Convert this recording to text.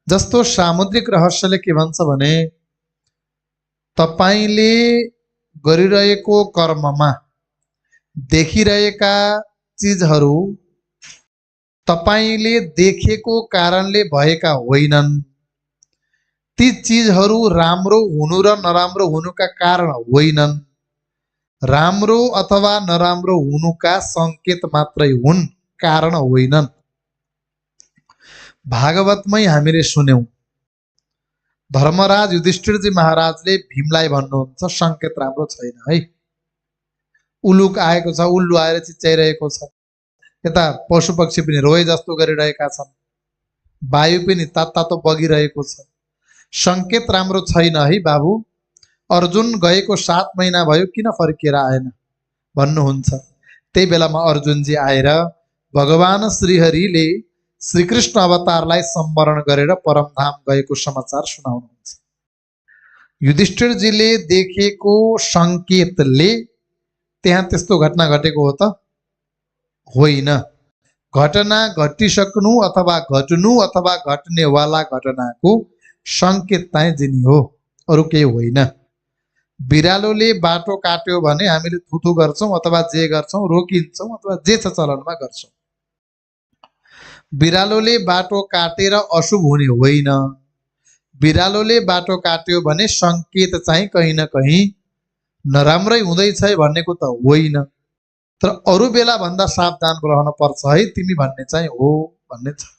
जस्तो सामुद्रिक रहस्यले के भन्छ भने तपाईले गरिरहेको कर्ममा देखिरहेका चीजहरू तपाईले देखेको कारणले भएका होइनन्। ती चीजहरू राम्रो हुनु र नराम्रो हुनुका कारण होइनन्, राम्रो अथवा नराम्रो हुनुका संकेत मात्रै हुन्, कारण होइनन्। भागवतमै हामीले सुन्यौं धर्मराज युधिष्ठिरजी महाराजले भीमलाई भन्नुहुन्छ संकेत राम्रो छैन है। उलुक आएको छ, उल्लु आएर चिच्याइरहेको छ, यता पशु पक्षी पनि रोए जस्तो गरिरहेका छन्, वायु पनि तातो बगिरहेको छ, संकेत राम्रो छैन है बाबु। अर्जुन गएको 7 महिना भयो किन फर्किएर आएन भन्नुहुन्छ। त्यही बेलामा अर्जुनजी आएर भगवान श्रीहरिले श्रीकृष्ण अवतारलाई सम्वरण गरेर परमधाम गएको समाचार सुनाउनुहुन्छ। युधिष्ठिरजीले देखेको संकेतले त्यहाँ त्यस्तो घटना घटेको हो त होइन। घटना घटिसक्नु अथवा घट्नु अथवा घट्नेवाला घटनाको संकेत चाहिँ जिनी हो, अरु केही होइन। बिरालोले बाटो काट्यो भने हामीले थुथु गर्छौं अथवा जे गर्छौं, रोकिन्छौं अथवा जे छ चलनमा गर्छौं। बिरालोले बाटो काटेर अशुभ हुने होइन। बिरालोले बाटो काट्यो भने संकेत चाहिँ कहीं न कहीं नराम्रै हुँदैछ भन्नेको त होइन, तर अरु बेला भन्दा सावधान रहन पर्छ है तिमी भन्ने चाहिँ हो भन्ने छ।